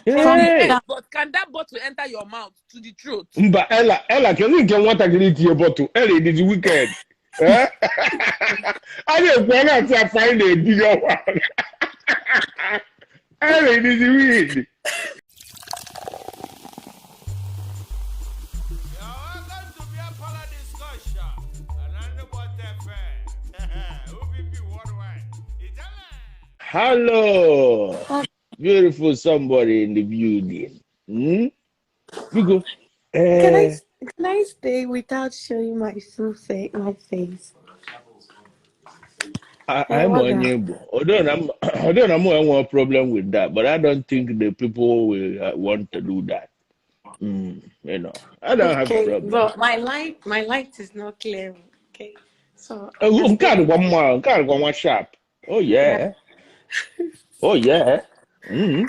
Calm Hey! down. But can that bottle enter your mouth to the throat? Mba, Ella, Ella, kedu nke nwatakịrị tinye bottle? Ella, it is wicked. Eh? A na-ekwu ọ na-atụ afọ anyị na-ebi ya ọwa. Ella, it is wicked. You're welcome to Beer Parlor Discussion. And what FM. OPP Worldwide. Italian. Hello, beautiful somebody in the building. Hmm? Biko, Can I eh, can I stay without showing my full face my face? Eh, I'm Waga. unable. Although I'm no problem with that, but I don't think the people will want to do that. I don't have a Okay, problem. but my light is not clear. Okay, so I can Nke a stay. dịkwa mma, nke a dịkwa nwa sharp. Oh Yeah. yeah. Oh yeah. Ọ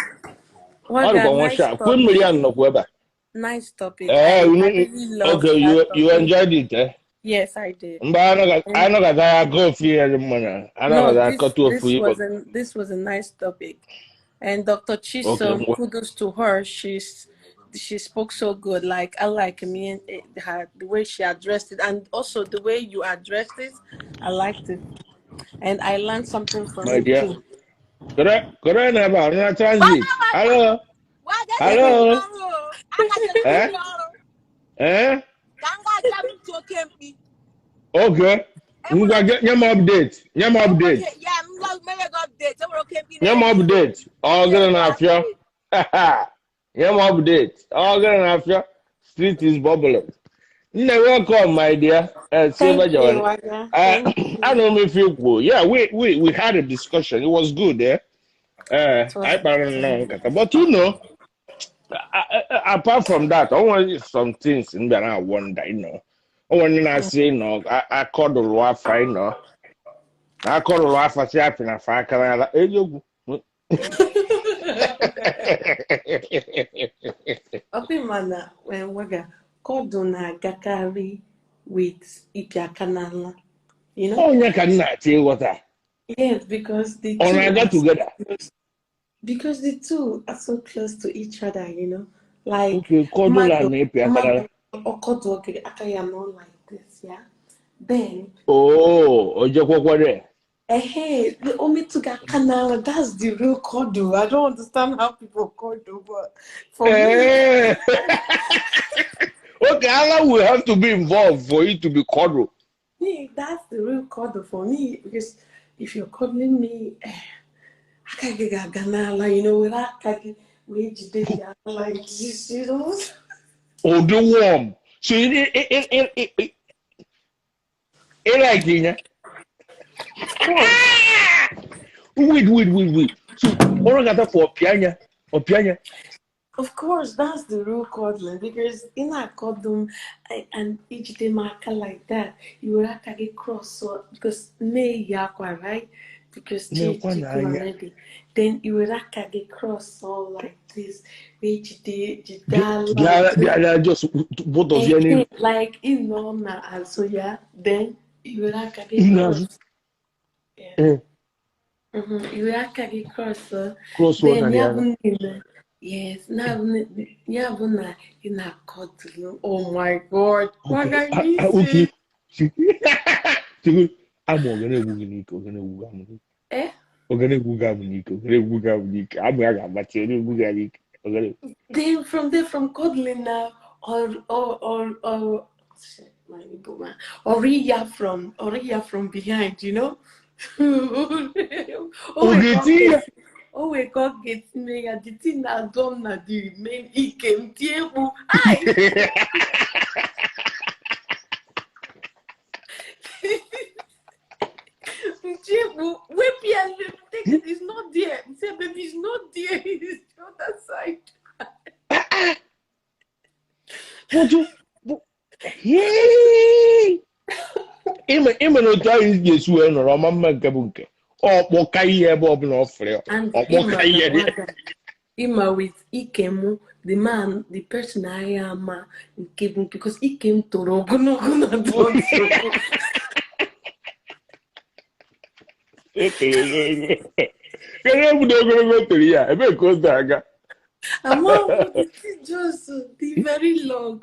Waga, dịkwa nwa nice sharp. Kwe mmiri topic. a nnọkwa ebe a. Nice topic. Eh, I really loved okay, that you topic. enjoyed it, eh? Yes, I did. Mgbe And anọgata ya aga ofu ihe dị mma na no, anọgata this akọta ofu this ihe. was a this was a nice topic. And Dr. Okay, Chisom, ngwa. kudos to her. She spoke so good. Like I like me and her the way she addressed it, and also the way you addressed it, I liked it, and I learned something from My it dear. too. Kọrọ na ebe a, na transit. Hello. Hello. Eh? Eh? Okay. Ngwa nye m update. Nye m update. Nye m update. Ọ gịnị na-afịọ? Nye m update. Ọ gịnị na-afịọ? Street is bubbling. Nne, welcome, my dear. Silver Thank you, Jawani. Waga. Thank you. I don't know if you go. Yeah, we had a discussion. It was good, eh? It was I don't know. But apart from that, I want some things in there I wonder. I want to say, I called the Wafa. I called the Wafa, see, I can find. Obi mana when Waga kọdụ na-agakarị with ịpị aka n'ala, you know? Oh, yeah, can not say what I. Yes, because the On two I are got so together. close. Because the two are so close to each other, you know? Like Okay, cuddle mmadụ and ịpị aka mmadụ n'ala. ọkọdụ gị aka ya nọ like this, yeah? Then Oh, ojekwekwe there. hey, the ometụ gị aka n'ala, that's the real cuddle. I don't understand how people cuddle, but for me, Eh. Okay, Allah will have to be involved for it to be cuddle. me, that's the real cuddle for me because if you're cuddling me, aka gị ga-aga n'ala, were aka gị wee jide gị aka like this. Or the warm. So it like it, yeah? Of course. Wait, wait, wait, wait. So, all I got for piano, or piano. Of course, that's the real cuddling because in a cuddle and each day aka like that, you will aka gị cross so because may yakwa, right? Because chi Nekwa chi n'anya. already. Then you will aka gị cross all like this. Each day jide Bịa, bịa, just both of you ala like in na azụ ya, then you will aka gị n'azụ. cross. Yeah. Eh, You will aka gị cross. cross one Then and the ya other. bụ na yes, ya bụ na ị na-akọdụlụ. Oh my God, Okay, Waga okay. isi. Chukwu, amụ ọ ga na-egbu gị n'ike, ọ ga na-egbu gị amụ n'ike. Eh? Ọ ga na-egbu gị amụ n'ike, ọ ga na-egbu gị amụ n'ike. Amụ ya ga-agbachi, ọ na-egbu gị n'ike. Ọ ga na- Then from there, from cuddling now, or shit, my Igbo man, or ya from behind. Oh Ọ my ga-eti God, ya. oh my God, gets me. The thing na done na the main ike m tie mkpu. Ai! Nchekwu, wepụ ya, take it, it's not there. Say, baby, it's not there. It's the other side. But hey! Ime na otu ahụ ị ga-esi wee nọrọ ọma mma nke bụ nke ọkpọka ihe ebe ọbụla ọ fụrụ ya And ọkpọka Ima ihe na dị Waga, Ima with Ikemu, the man, the person I am, nke bụ because Ikem toro ogologo na toro. Kedu ebudo ogologo toro ya ebee ka o si aga? Ama the thing just dị very long.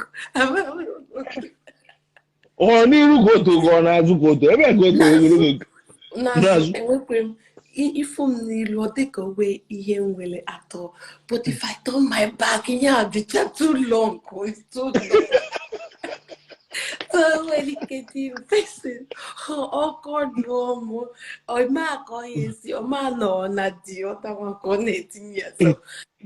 Ọ n'iru ka otu ka ọ n'azụ ka otu ebe ka otu ogologo N'azụ n'azụ. Enwekwe m ifu m n'ilu ọ dịka onwe ihe m nwere atọ, but if I turn my back, ihe a dịcha too long, it's too long. So nwere ike dị person ọkọ dụọ m ọma ka ọ ya esi ọma nọ na di ọtawa ka ọ na-etinye ya.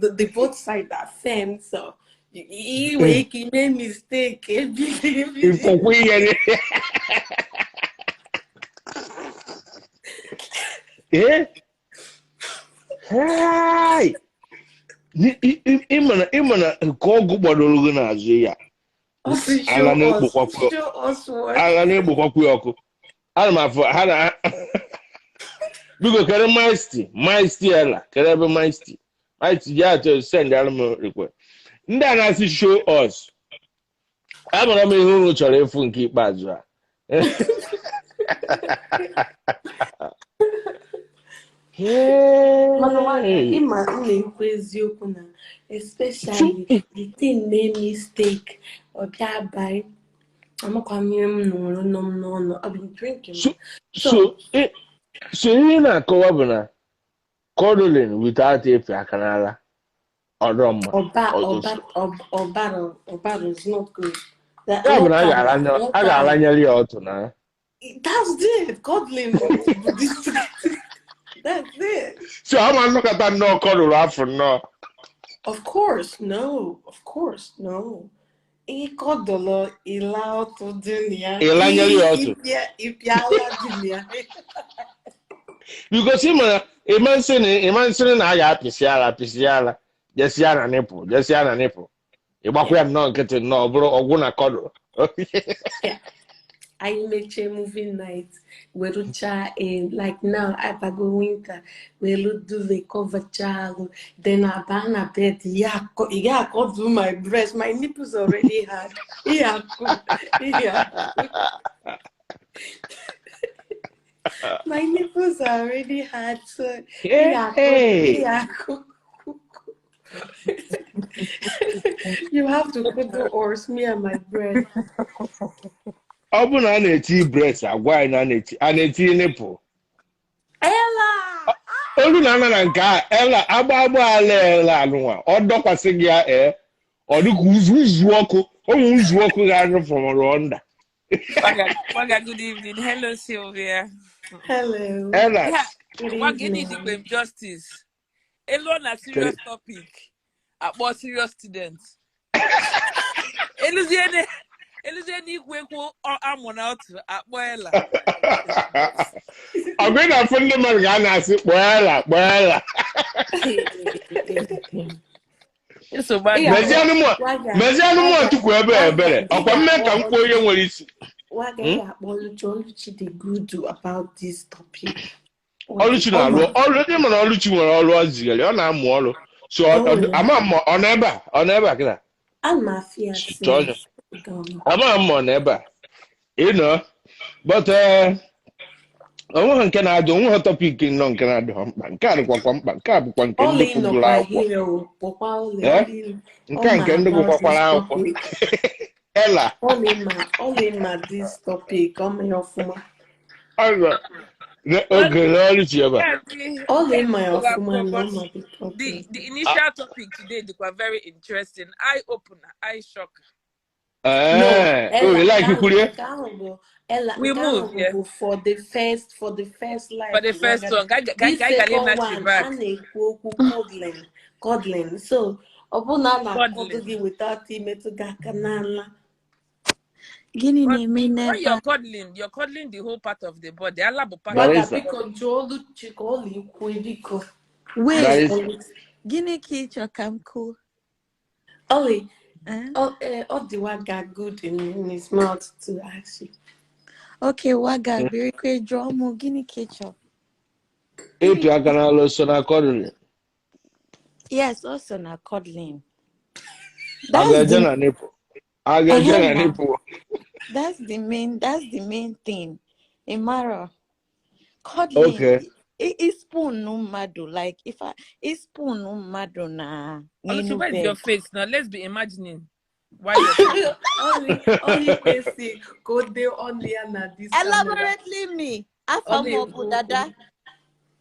So the both sides are firm, so ị nwere ike ime mistake ebili ebili. Ịfụkwa ihe ni. Ee? Hey! Ịma na nke ọgụ gbadoro gị n'azụ ya. Ọ sị Ala show us, na-ekpokwapụ show us what. Agha na-egbokwakwu ya ọkụ. Ana m afụ ha na biko kere maisti ela kere ebe maisti ji achọ send alụ m request. Ndị a na-asị show us. Amara m ihe unu chọrọ ịfụ nke ikpeazụ a. Mana nwaanyị, Hey! ịma m na-ekwu eziokwu na especially the thing mee mistake ọ bịa abalị amakwa m ihe m nụrụ nọ m n'ọnụ. I've been drinking. So So so so ihe ị na-akọwa bụ na cuddling without efe aka n'ala ọdọ mma. ọba Ọ- ọba ọbara ọbara is not good. That Ya bụ na a nwoke ahụ ga-aranye a nwoke ahụ ga-aranyere ya ọtụ na that's it, cuddling bụ that's it. So ama nnọkọta nnọọ kọdụrụ afọ nnọọ. Of course, no. Of course, no. Ịkọdọlọ ịla ọtụ dị na ya. Ịlanyere ya ọtụ. Ịpịala dị na ya. Because ịma ịma nsị na ịma nsị na a ga-apịsị ala apịsị ala jesia na nipụ jesia na nipụ ịgbakwa ya nnọọ nkịtị nnọọ ọ bụrụ ọgwụ na kọdụ. Yeah. Anyị mechie movie night, werucha like now abago winter, welu duvet covercha ahụ, then aba na bed, ya akọ ị ga-akọdu my breast, my nipples already hard. Ya akụ ya my nipples are already hard, so ya akọ Hey! ya akụ. You have to put the horse, me and my breast. Ọ bụ na a na-eti breast agwa anyị na a na-eti nipụ. Ella! Olu na ana na nke a ela agba agba ala ela anụnwa ọ dọkwasị gị ya ee ọ dịka uzu uzu ọkụ ụmụ uzu ọkụ ga-arụ from Rwanda. Waga, Waga, good evening. Hello, Sylvia. Hello. Ella. Yeah, Good Waga, you need evening. to justice. Elu na serious topic. Akpọ serious students. Eluziene, eluziene ikwu ekwu amụ na otu akpọ Ella. Ọ bụ ị na-afụ ndị mmadụ ga na-asị kpọọ Ella kpọọ Ella. Nsogbu adịghị. Ị Mezianụ mụ Waga, mezianụ mụ Waga, ọtụkwu ebe Waga, ebere ị ọkwa mme ka m ga-akpọ kwuo onye nwere isi. Waga, ị ga-akpọ Oluchi. Oluchi dị good about this topic. Waga, Ọlụchi ọ na-alụ ma ọrụ ndị mana Ọlụchi nwere ọrụ ọ zigara ọ na-amụ ọrụ so o nwere ama m ọ nọ ebe a ọ nọ ebe a kịta. Ana m afụ ya Chọọ ya. since gone. Ama m ọ nọ ebe a you know but onweghị nke na-adụ onweghị topic nọ nke na-adụ ha mkpa nke a dịkwakwa mkpa nke a bụkwa nke ndị Ọlị gụgụrụ nọkwa akwụkwọ. here o, kpọkwa Ọlị. Eh? Ọlị Nke ọ a ma nke ndị about this gụkwakwara akwụkwọ. topic. Ella. Ọlị ma this topic, ọ ma ya ọfụma. Ọzọ oge na Ọlụchi ebe a. Yeah, the, Ọlị ma ya ọfụma na ọ but ma the the, topic. the initial topic today they were very interesting. Eye opener, eye shocker. No, Ee, o Ella, like nke ahụ kwurie nke ahụ bụ Ella, We nke ahụ move, yeah. bụ for the first For life the first Waga. one, guy, guy, This guy, guy, second one, a back. na-ekwu okwu cuddling, cuddling. So ọ bụ na a na-akọdụ Cuddling. gị without imetụ gị aka n'ala. Gịnị But na-eme when n'ebe a? you're cuddling the whole part of the body. Allah bụ part Waga, of the Barista. biko jụọ Oluchi ka ọ na-ekwu biko. Wait, Barista. Oluchi. gịnị ka ị chọ ka m kwuo? Ollie, Eh? ọ dị Waga good in his mouth to ask you. Okay, Waga, birikwe jụọ mụ gịnị ka ị chọ? Ịpị aka n'ala so na cuddling. Yes, also na cuddling. A That's ga-eje the na nipụ a ga-eje na Ehe na. nipụ. That's the main thing. Imara, cuddling Okay. I spoon mmadụ, like if I spoon mmadụ na Oluchi, n'elu where is your bed. face now? Let's be imagining why you're talking. Only kwesị ka o dee ọnụ ya na this camera. Elaborately me. Afa Ọ m ọ na-ekwu bụ okwu. dada.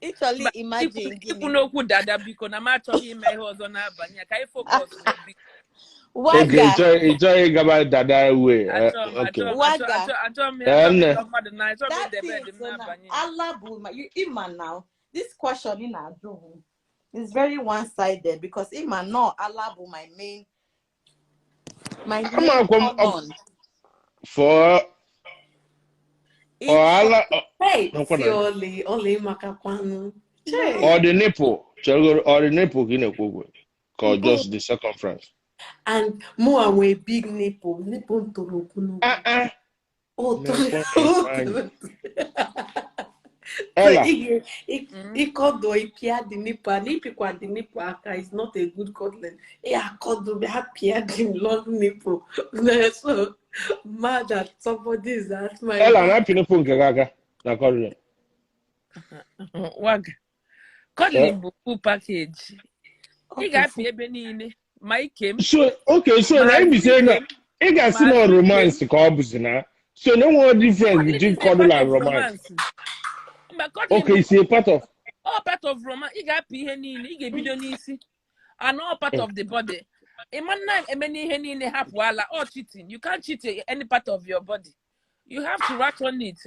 Ịchọrọ Mba, imagine ikwu gịnị? N'okwu dada, biko, na m achọghị ime ihe ọzọ n'abalị a ka anyị focus, biko. Okay, Waga. ịchọghị ịgaba dada way. Achọ m Okay. achọ m achọ Waga. achọ achọ m Eh, achọ m nne. ịdọ mmadụ na achọ m That idebe thing dị m so na n'abalị. Allah bụ ma you ịma now. This question ị na-ajụ m is very one-sided because ịma no Allah bụ my main Amakwa m turn on. for Ịchọ ọala Hey, nakwa si na Oli, Oli makakwanụ. Chee. ọ dị nipple chere, ọ dị nipple ka ị na-ekwu okwu ka ọ both. just the circumference? And mụa nwee big nipple. Nipple m toro ogologo. Ah ah. O toro Na-ekwe o na Ifeanyị. toro. So Ella. Ịkọdọ ịpịa the nipple and ịpịkwa the nipple aka is not a good cuddling. Ị akọdọ bịa pịa the long nipple. So mad that somebody is at my Ella na-apị nipple nke gị aka na cuddling? Waga. Eh? Cuddling bụ full package. Ọ Ị bụ ga-apị ebe niile, ma ike m, So okay, so ma na azụ ibi say ike na m, ị ga-asị ma na azụ ike m. romance ka ọ bụzi na so na enwere difference Cuddling between is a cuddle part and of romance? romance. Mba, cuddling Okay, bụ it's a part of all part of romance. Ị ga-apị ihe niile, ị ga-ebido n'isi and all part of the body. Ị ma na eme n'ihe niile hapụ ala all cheating. You can't cheat any part of your body. You have to ration it.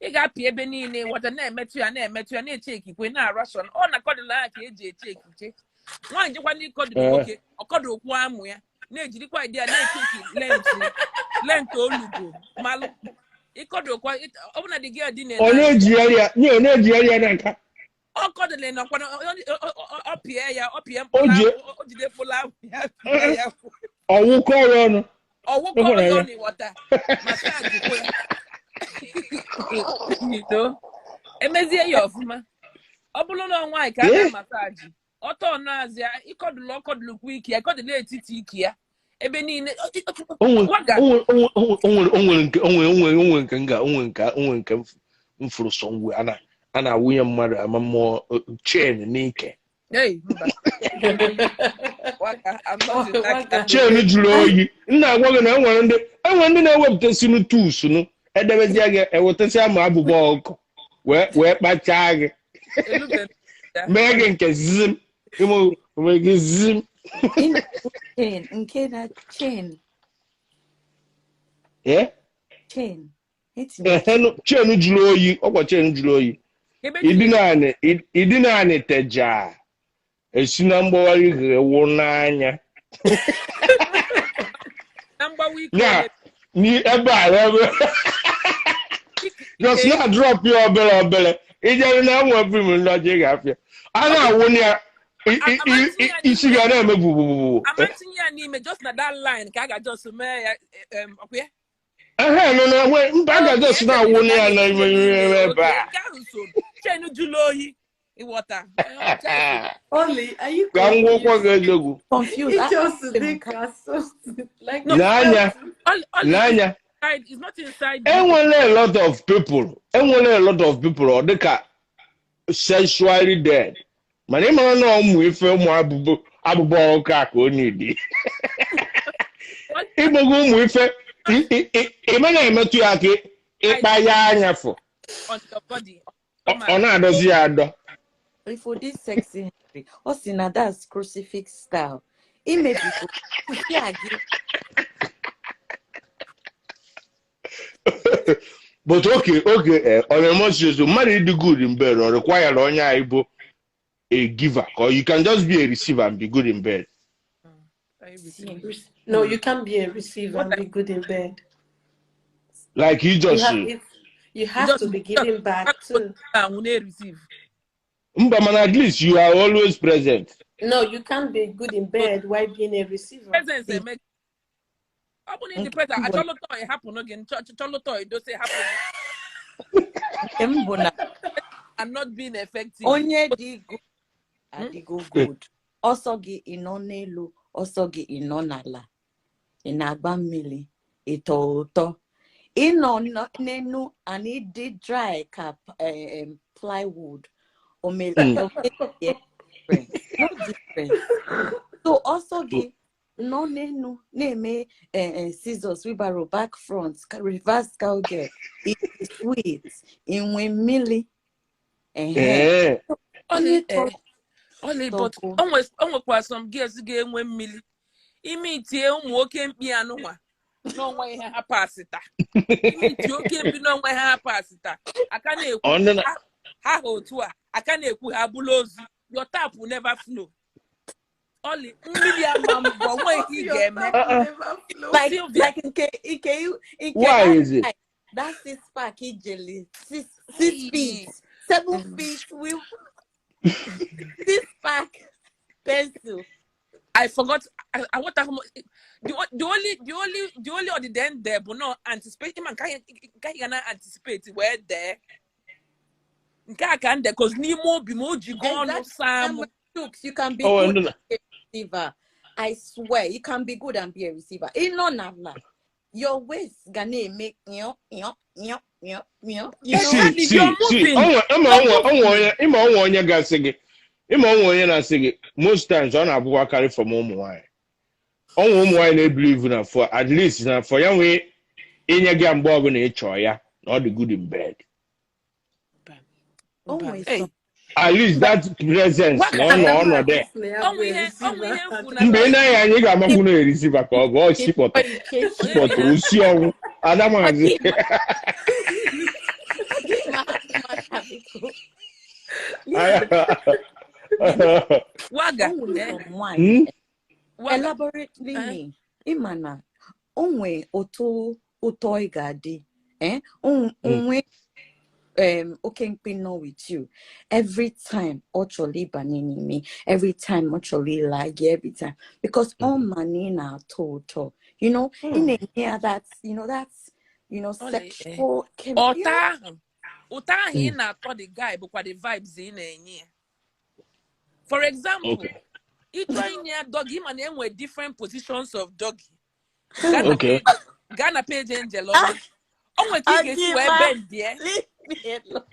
Ị ga-apị ebe niile, wata na-emetụ ya, na-emetụ ya, na-eche ekikwe, na-ration ọ na cuddle anya ka eji eche ekiche. Nwaanyị jekwa n'ịcuddle nwoke, ọkọdụ okwu amụ ya, na-ejirikwa idea na-eche eki length olugo malụ ịcuddlekwa. Ọ bụ na the girl dị Ọ na-ene anya na-ejigharị ya nye, ọ na-ejigharị ya n'aka. Ọ cuddle nọkwa ọ pịa ya, ọ pịa O mkpụrụ ji amụ, o jide mkpụrụ amụ ya pịa ya. Ọwụkọ ya ọnụ. Ọwụkọ Ịhụnanya. Ya ọnụ, ịghọta, massage kwe emezie ya ọfụma. Ọ bụrụ na nwaanyị ka a Eh? na-amassage ọtọ ọnụazị ya, ịcuddle, ọcuddlekwa ike ya, ịcuddle etiti ike ya, ebe niile. O nwere Waga. o nwere nke o nwere nke nga o nwere nke m fụrụ somewhere a na-awụnye mmadụ ama mmụọ chain n'ike. Hey, mba. Waga, I'm not in that Waga. category. Chain jụrụ oyi. M na-agwa gị na enwere ndị na-ewepụta sinu tools nụ edebezie gị, ewetasia ma abụba ọkụ wee kpachaa gị. Elube m ya. Mee gị nke zim ime mee gị zim. Ị na-ekwu chain nke na chain? Eh? Chain etinye. Ehenụ, chain jụrụ oyi, ọkwa chain jụrụ oyi. Ebe tinye. Idina anị teja esi na mgbawara ghewo n'anya. Na mgbawa ike. Ya Ole ebe a ebe ike. Just ike na drop ya obere obere ijere na enwe film ndị ọjọọ ị ga-afịa a na-awụ ya isi ga na-eme gbugbugbu. Ama ntinye ya n'ime, just na that line ka a ga-just mee ya, ọkwa ya? Ehe, nọ na enwe mba a ga-just na-awụ ya na ime ebe a. Nke ahụ so chain jụrụ oyi, ịghọta. Oli, are you Ka m gwụkwọ confused? gị eziokwu. Confused. It just Asị m dị ka ka so like No. N'anya. All N'anya. Inside, it's not inside you. Enwere a lot of people ọ dịka sexually dead, mana ị mara na ụmụ ife ụmụ abụbọ abụbọ ọkụ a ka ọ na-edi ịgbago ụmụ ife ị ma na-emetụ ya aka, ịkpa ya anya fụ. On your body. Ọ na-adọzi ya adọ. Ifo this sexy Henry, ọ sị na that's crucifix style. Imebigo ya gị. But okay, on a more serious note, mmadụ ịdị good in bed ọ require onye anyị bụ a giver, or you can just be a receiver and be good in bed? See. No, you can't be a receiver What and be good in bed. Like you You just have it, you have Just to be giving back too. Ahụ na-receive. Mba, mana at least you are always present. No, you can't be good in bed while being a receiver. Presence eme ọ bụ na ịdị Nke present m bụ achọlụ toy hapụ gị, chọlụ toy dose hapụ gị. Nke m bụ na And not being effective. Onye dị good adịgo good. Ọsọ gị ịnọ n'elu, ọsọ gị ịnọ n'ala. Ị na-agba mmiri, ịtọ ụtọ. Ịnọ n'enu and ịdị dry ka plywood. Omelie difference. No difference. So also gị nọ n'enu na-eme scissors, wheelbarrow, back front, reverse cowgirl. It is sweet. Inwe mmili. Ehe. Ee. Ọlị Ihe tọrọ ọlị, but ụtọ. o nwekwara some girls ga-enwe mmiri ime itie ụmụ oke mkpi anụnwa n'onwe ihe ha pasịta, ime itie oke mkpi n'onwe ha pasịta aka na-ekwu. Ọ ndị na Ha otu a aka na-ekwu, ha bụla ozu. Your tap will never flow. Ọlị, mmiri ama mbọ nwe ihe ị Your ga-eme. tap will never flow. Like Sylvia. Like nke Why that is it? guy, that six pack ijele 6 feet, 7 feet with six pack pencil. I forgot. I want to the only ọdịda ndị bụ no anticipate ịma nke ahụ ga na anticipate wee dee nke a ka nde cause n'ime obi m o ji go ọnụ Exactly. saa mụ. Chuks, you can be Oh, good ndị na and be a receiver. I swear, you can be good and be a receiver. Ịnọ n'ala, your waist ga na-eme nyọ nyọ nyọ nyọ nyọ. You know? See, Exactly, see, you're see, moving. onwe ịma You're onwe onwe moving. onye ịma onwe onye ga-asị gị, ịma onwe onye na-asị gị, most times ọ na-abụkwa karị from ụmụ nwaanyị. Onwe ụmụ nwaanyị na-ebelieve na for at least na for ya nwee inye gị ya mgbe ọbụla ị chọọ ya na ọ dị good in bed. O nwee Hey, some At least that presence na ọ nọ ọnọdụ ya. Na ya bụ onwe ihe receiver. mfu na Mgbe ị na-anya anyị ga-amakwu na receiver ka ọ bụ ọ chịpọtụ chịpọtụ osi ọnwụ adamazi. Ọ dị maka biko. Waga. O nwere Eh, some nwanyị Waga. elaborately Eh. me, ịma na o nwee otu ụtọ ị ga-adị, eh? Onwe oke mkpi nọ with you every time ọ chọrọ ịbanye n'ime, every time ọ chọrọ ịla gị, every time, because ọ ma na ị na-atọ ụtọ, ị na-enye ya that you know that you know Ọlị, eh. sexual chem Ụtọ ahụ, ụtọ ahụ ị na-atọ the guy bụkwa the vibes ị na-enye ya. For example, ịchọ inye ya doggy, ịma na enwe different positions of doggy. Gaa na page, gaa na page Angel Ọma. O nwere ka ị ga-esi wee Adịma. bendie. Leave me alone.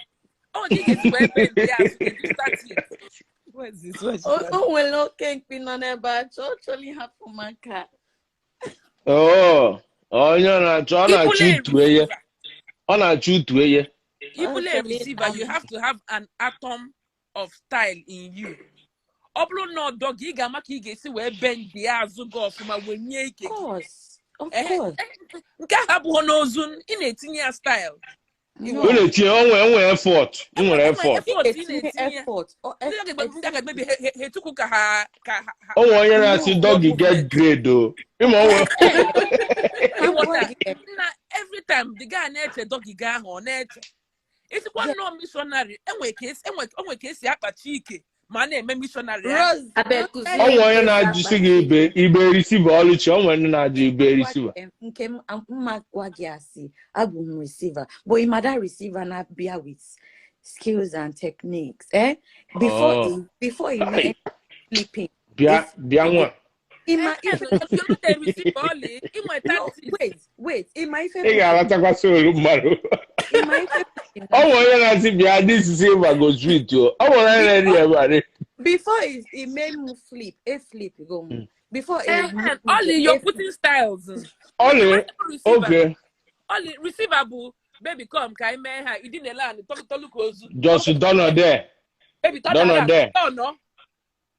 O nwere ka ị ga-esi wee bendie azụ gị to start it. Where is this? Where is O this? o nwere oke mkpi nọ n'ebe a chọọ chọrọ ịhapụ m aka. Oh, onye ọ na-achọ ọ na-achọ Ibule utu eye. receiver. Ọ na-achọ utu eye. Ọ Ibule chọrọ receiver, you ịta m. have to have an atom of style in you. Ọ bụrụ na ọ doggy, ị ga-ama ka ị ga-esi wee bendie azụ gị ọfụma wee nye ike Of gị. course, of Ehe, course. nke ahụ abụghị n'ozu, ị na-etinye ya style. No. Ọ na-etinye onwe effort. Ị nwere enwe effort. Ị effort ị ga-etinye na-etinye ya. effort. Ndị a ga-emebi ha etukwu ka ha Onwe onye na-asị no doggy get movement. grade o. Ịma onwe Ka m gwa Ịghọta gị, eh, na every time the guy na-eche doggy ga ahụ, ọ na-eche isikwa nnọọ missionary, enwe ka esi akpachi ike ma a na-eme missionary ahụ. Rose, Abeg, don't kụziere Onwe m onye ka esi na-ajụsi akpachi gị ibe ike. ibe receiver ọlụchi, onwe ndị na-ajụ ibe gwa receiver. gị, nke m mma gwa gị, asị abụ m receiver, but ịma receiver na-abịa with skills and techniques, eh? Before Oh. before you Hey, know flipping, bịa it's bịa nwa. ịma Eh, ife if you're not a receiver, ọlị inwe No, tactics. wait, wait, ịma ife Ị bụ ga-alatakwasị olu mmadụ. Ịma ife bụ na Onwe onye na-asị bịa, this silver go sweet o. Ọ nwere onye na-eri ebe a dị. Before it made me flip a flip go m before Eh, a move ọlị, you're a putting styles. Ọlị, Receiver. okay. Ọlị, receiver bụ baby, come ka anyị mee ha idinela anị tọlụ ka ozu. Just done there. Baby, turn Done around. there. Turn no.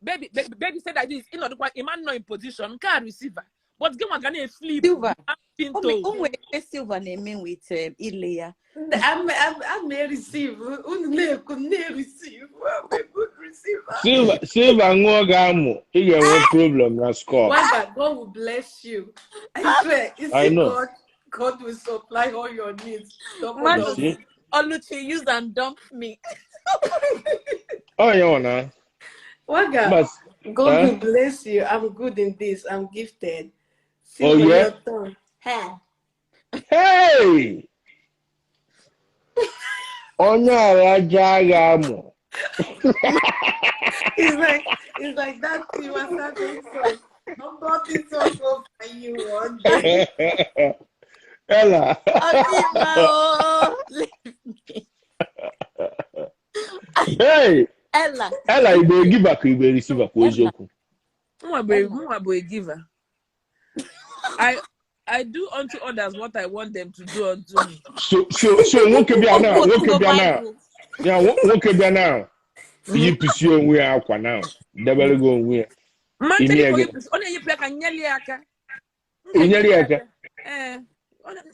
Baby, baby, baby said like this, ịnọdụkwa ịma nọ in position nke a receiver, but gị nwa ga na-eflip Silver pinto. O nwere ife silver na-eme with ile ya. I'm a receive. Unu na-ekwu m na-receive. I'm a good receiver. Silver, silver ṅụọ ga-amụ, ị ga-enwe problem na score. Wanda, God will bless you. I swear, you I see, know. God will supply all your needs. Double, You Mmadụ double. see? Oluchi use and dump me. Onye nwa na. Waga, But, God eh? will bless you. I'm good in this. I'm gifted. Oh Silver, yeah? your turn. Ha. Hey! Onye araja ga-amụ. It's like that Tiwa Savage song. Somebody so go for you one day. Ella. Ọdịmma o, leave me. Hey! Ella, Igbo giver ka Igbo receiver kwa eziokwu. Mụnwa bụ a giver. I do unto others what I want them to do unto me. So nwoke bịa na, nwoke bịa na. Ya nwoke bịa na. Yipụsi onwe ya akwa na. Debere gị onwe ya. Ọ na-eyipụ aka nyeli aka. Inyeli aka. Eh,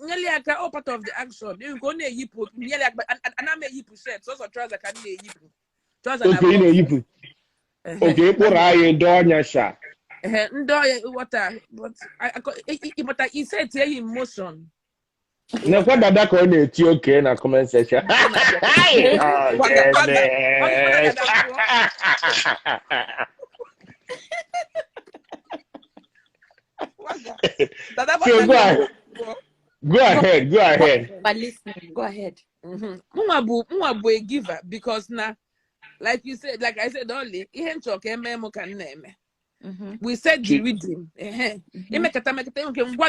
nyeli aka all part of the action. Ọ na-eyipụ nyeli aka, ana m eyipụ shirt, sọsọ trouser ka m na-eyipụ. Trouser na. Okay, ị na-eyipụ. Okay, ịkpụrụ anyị dọọ ọnya sha. Ndị ọya water, but ịmụta ise tie ya emotion. Nekwa dada ka ọ na-eti oke na comment section. So go ahead. But listen, go ahead. Mụnwa bụ a giver because na, like you said, like I said earlier, ihe nchọ ka eme mụ ka m na-eme. We said the rhythm.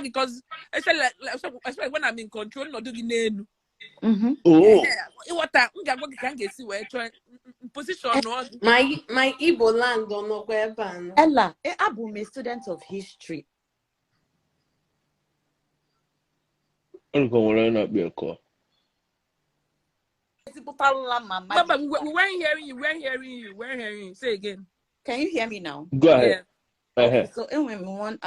Because especially when I'm in control, not doing nenu. Oh. Position. My Igbo land on no. Ella, I'm a student of history. I'm going to be a call. But we weren't hearing you. We weren't hearing you. Say again. Can you hear me now? Go ahead. Yeah. Okay, so when one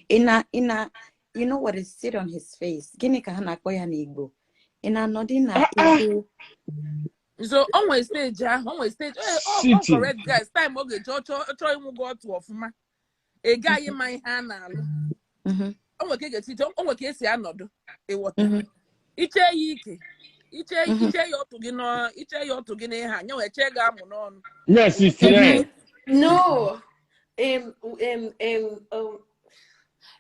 ina you know what is sit on his face. Gini ka hana akpọ ya n'Igbo. Ina nọdị na Igbo. So on stage, oh, correct guys. Time oge chọ chọ ịnwụ otu ọfụma. Ị gaghị ma ihe a na-alụ. O nwe ka esi anọdụ ịghọta. Iche ya ike. Iche ya otu gị nọ, iche ya otu gị n'ihe a, nyewe che ga amụ n'ọnụ. Yes, 69. No.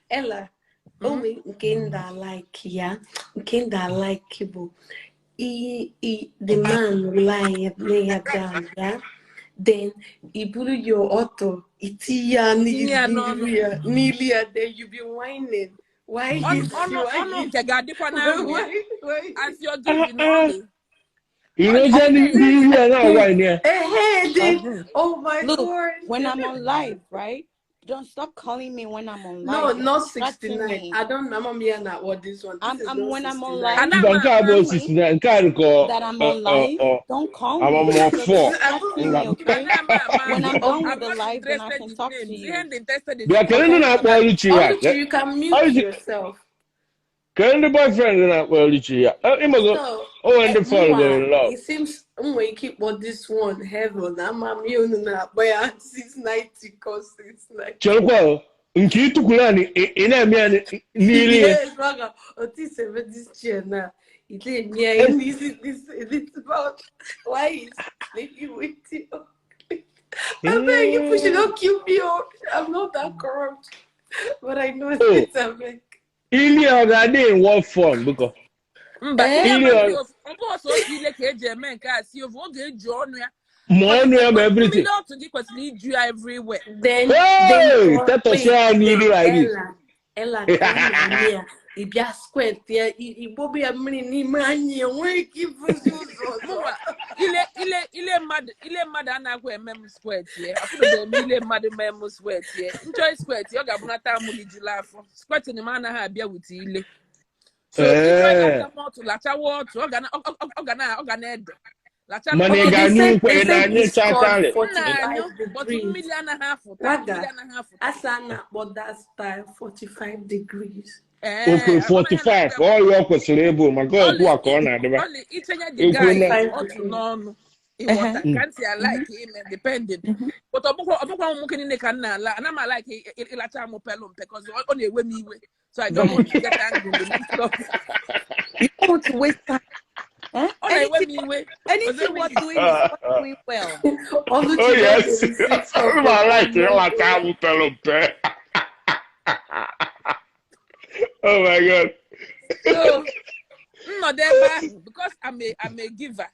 Ella, only nke nda like ya, nke nda like bụ the man lie down, yeah. Then he buru your auto, iti ya n'ili ya, then you be whining. Why is as you're doing it? You know, oh my Look, God. When I'm on live, right? Don't stop calling me when I'm on live. No, not 69. I don't know. I'm here now. What this one? This I'm when I'm on live. 69. That I'm on live. Don't call me. I'm on 4. Okay? When I'm done with the live, then I can talk to you. You can mute yourself. Can the boyfriend not well? So, oh, and the father in love. It seems when you keep what this one heaven, I'm but 690 cause 690. Chelko, in Kitukulani, in a nearly. Yes, Raga, Otis, this chair now. It ain't near this about why is sleeping with you? I beg you, push it, don't kill me. I'm not that corrupt, but I know it's a big. Ili ọga-adị in what form because mba ọ bụ ọsọ oge ile ka eji eme nke a si ovu oge eji ọnụ ya ma ọnụ ya ma everything mmiri otu gị kwesịrị iju ya everywhere. Then tetọsi ya n'iru like this. Ella ya ị bịa square ya igbobe ya mmiri n'ime anyị enweghị ike ibuzi ụzọ ọzọ. Ile mmadụ anaghị eme m square tie afụdobe m ile mmadụ mee m square tie nchọ square tie ọ ga-abụnata m lijula afọ square m anaghị abịa wit ile. So if I otu lachawa otu ọ ga na-ede mana ị ga-anyụ nkwe ị na-anyụ chatarị mmiri anaghị afụta. Asa na-akpọ that style 45 degrees. Okay, 45 ọ ya ọ kwesịrị ịbụ maka okwu a ka ọ na-adịba. Itinye the guy otu n'ọnụ ịghọta ka ntị alike ime depending. But ọ bụkwa ụmụ nwoke niile ka m na-ala ana m alike ịlacha amụ pelụ mpe cause ọ na-ewe m iwe. So I don't want to get angry with myself. You don't want to waste time. Huh? Anything we're doing is not doing well. Oh yes. I like it. Like amụ pelụ mpe. Oh my God. So, no, because I'm a giver.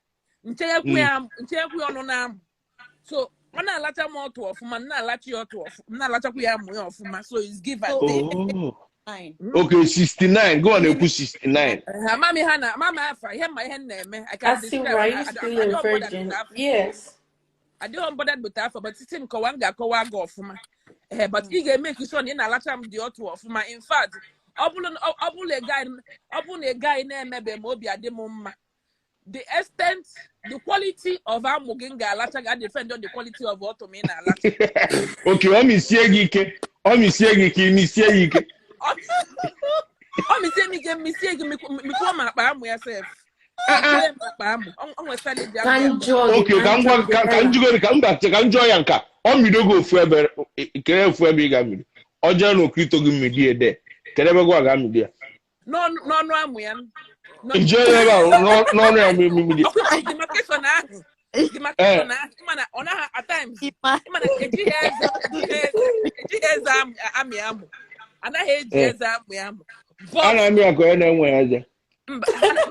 So ọ na-alacha m ọtụ ọfụma, na-alacha ya ọtụ ọfụma, na-alachakwa ya amụ ya ọfụma. So it's give and take. Okay, 69. Go on, ekwu 69. Mami Hana, mama afa, ihe ma ihe na-eme. I can see why you still a virgin. Yes. Adịghị m bothered with afa, but site m kọwa, m ga-akọwa gị ọfụma. Ee, but ị ga-eme sure na ị na-alacha m dị otu ọfụma. In fact, ọ bụrụ na ọ bụrụ na ị gaghị, ọ bụrụ na ị gaghị na-emebe ma obi adị m mma, the extent, the quality of amụ gị m ga-alacha ga depend on the quality of ọtụ m ị na-alacha. Oke ọ misie gị ike, ọ misie gị ike, imisie ya ike. Ọ misie m ike, misie gị, mikwuo m akpa amụ ya sef, mikwuo m akpa amụ. Ọ nwesịrị ji Ka amụ ya. m jụọ gị, Oke ka ka m m jụọ gwa gị, ka ka m Ella. jụgoro, ka m ga ka m jụọ ya nka ọ mido gị ofu ebe, kere ofu ebe ị ga-amịdo, ọ jee n'okirito gị mmidi ede, kedu ebe gwa ga-amịdo ya? N'ọnụ amụ ya. Ije ebe ahụ n'ọnụ ya mmidi. Ọkwa demarcation ahụ, demarcation ahụ, ịma na ọ naghị at times Ịma. Ịma na ejighị eze amị amụ, anaghị eji eze amị amụ, A but na-amị ya ka onye na-enwe eze. Mba,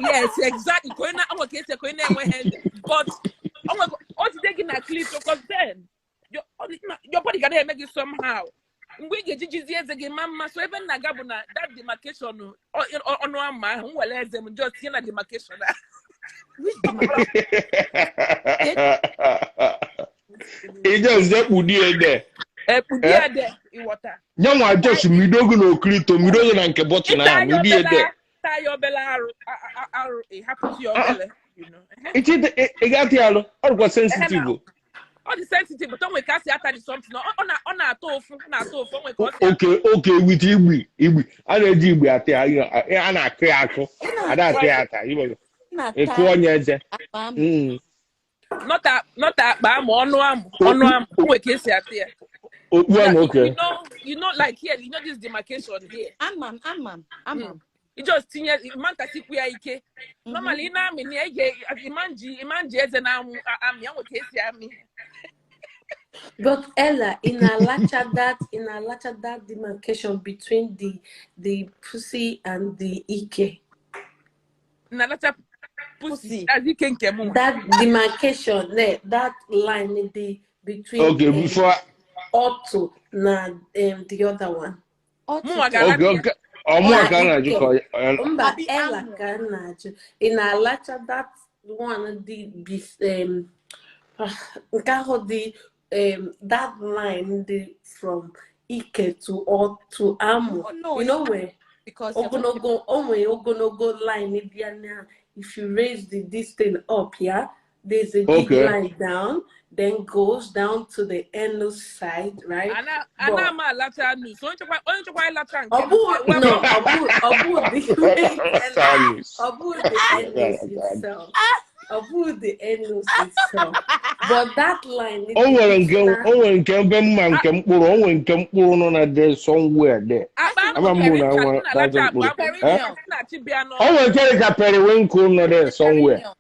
yes, exactly, ka onye na onwe ka esi ka onye na-enweghị eze, but onwe o jide gị na clip, because then your body ga na-eme gị somehow mgbe ị ga-eji jizie eze gị ma mma. So ebe m na-aga bụ na that demarcation, ọnụ ama ahụ, m were eze m just tinye na demarcation ahụ. Which demarcation? Ije nze kpudi ede. Ekpudi ede, ịghọta? Nye nwa just mido gị n'okirito, mido gị na nke bọtịn Ịta ahụ ya midi obele, ede. Taa ya obele arụ arụ, ịhapụtụ ya obele. Ị ga-atị ya alụ, ọ dịkwa sensitive o. Ọ dị sensitive, but o nwere ka a si ata dị something. Ọ na-atọ ụfụ, ọ na-atọ ụfụ. O nwere ka ọ si atọ. Oke with igbi igbi, a na-eji igbi atị ya, a na-akụ ya akụ, ada atị ya ata. Na-ata ịkụ onye eze. Akpa amụ. Nọta akpa amụ, ọnụ amụ, ọnụ amụ, o nwere ka esi ata ya. Okpu amụ, oke. You know, like here, you know this demarcation here. Ama m, ama m, ama m. You just tinye ịma ntasikwu ya ike. Normally, ị na-amị na ya, ị ga ịma nji eze na-amụ amị ya, nwere ka esi amị. But Ella, in Alacha, that demarcation between the pussy and the ike. Na-alacha pussy. Pussy. That's ike nke mụ nwa. That demarcation, that line in the between Okay, before ọtụ na the other one. Mụnwa Ọtụtụ. ga-alacha Okay. ya. Okay, ọmụa ka a na-ajụ ka Mba, Abi Ella amụ. ka m na-ajụ. Ị na-alacha that one dị nke ahụ dị that line dị from ike to or to amụ. Oh, no, You know where because you're talking ogologo, o nwere ogologo line bịa na, if you raise the this thing up, yeah, there's a big line down, then goes down to the anus side, right? Ana But ana m alacha anus. Onye chọkwa ịlacha nke ọ m bụ gwa m. No, ọ bụ the wait, Ella, Anus. ọ bụ the anus itself, ọ bụ the anus itself, but that line O nwere nke na o nwere nke ebe mma nke mkpụrụ, o nwere nke mkpụrụ nọ na there somewhere there. Akpa amụ Ama m na ka nwa m na-alacha na-azụ akpa mkpụrụ. amụ. Perineum. M na-achị bịa O n'ọnụ. nwere nke dị ka periwinkle nọ there somewhere. Perineum.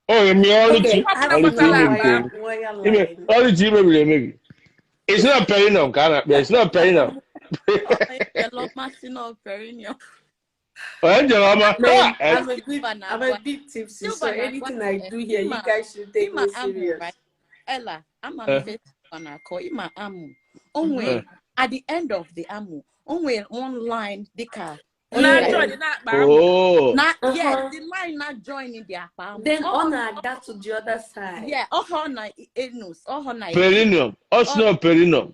O mịa Okay, ọlụchi Ọbụla ọlụchi gbasara ime akpa nke amụ. wire ime line. ọlụchi imebiri emebi. It's not perineum ka a na-akpọ ya. It's not perineum. Yellow masị perineum. Onye njem ọma. Man, Ah, I'm a bit Silver I'm a na-agwa. bit tipsy, so Silver na-agwa. anything I do here, you Ịma guys should take ịma me amụ, serious. right? Ella, ama m ife Silver na-akọ, ịma amụ. O nwere at the end of the amụ, o nwere one line dịka Na-achọ Yeah. dị na-akpa amụ. Oh. Na yes, the line na join the akpa amụ. Then Ọ on na-aga to the other side. Yeah, ọhọ na anus, ọhọ na ike. Perineum. Ọ sị na perineum.